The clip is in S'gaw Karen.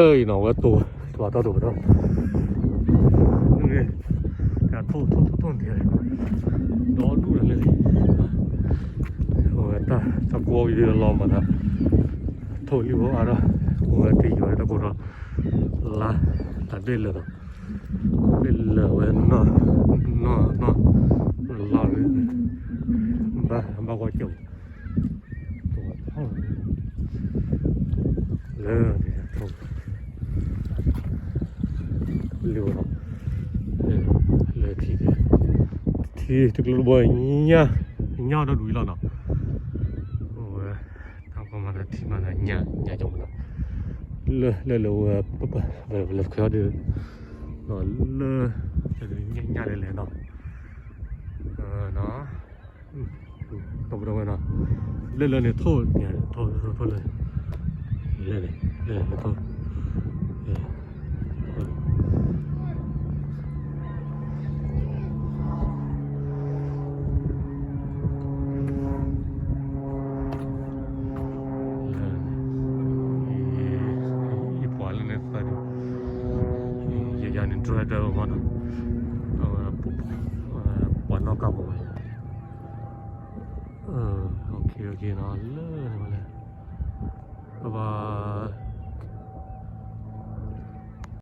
အံၤနီၤ ဝဲတိၤ တဘၣ်တီၢ်တိၤဘၣ်ဒီး ထိၣ်ထိၣ်ထိၣ်ထိၣ်န့ၣ် ဒီဒူၣ်လၢလၢ အဝဲတၢ်တၢ်ကွီဝံၤလီၤမးဒီး ထိၣ်လံၣ်ဖိအါဒီး အဝဲတယီၤတၢ်ကိၢ်ဒီး လါ တၢ်ဘ့ၣ်လၢာ်ဒီး ဘ့ၣ်လၢာ်ဝဲ နီၢ်နီၢ် လါ ဘၣ်ဘၣ်ကွၢ်ကၠိ လၢန့ၣ် လၢဝဲနီၤ လၢထံ ထံတကျိတဘိ ညၣ် ညၣ်ဒီဒူၣ်အံၤလီၤနီၤ အဝဲ တၢ်ကီမၤဒီးထံမၤဒီးညၣ် ညၣ်ကၠီမၤဒီး လၢလၢလၢဝဲ လၢခွဲးအီၤဒီး လၢ ညၣ်လဲၤလဲၤနီၤ နီၤ တပဒီဝဲနီၤ လၢလၢန့ၣ်ထိၣ် ထိၣ်ထိၣ်လၢ လၢန့ၣ် လၢန့ၣ်ထိၣ် ယပှၤလၢန့ၣ်သၢဒု ယယၤန့ၣ် driver မးနီၤ အဝဲ ပှၤနီၣ်ကါပူၤဝဲ OK OK နီၤ လၢန့ၣ်ဝဲလဲၣ် ပဘၣ်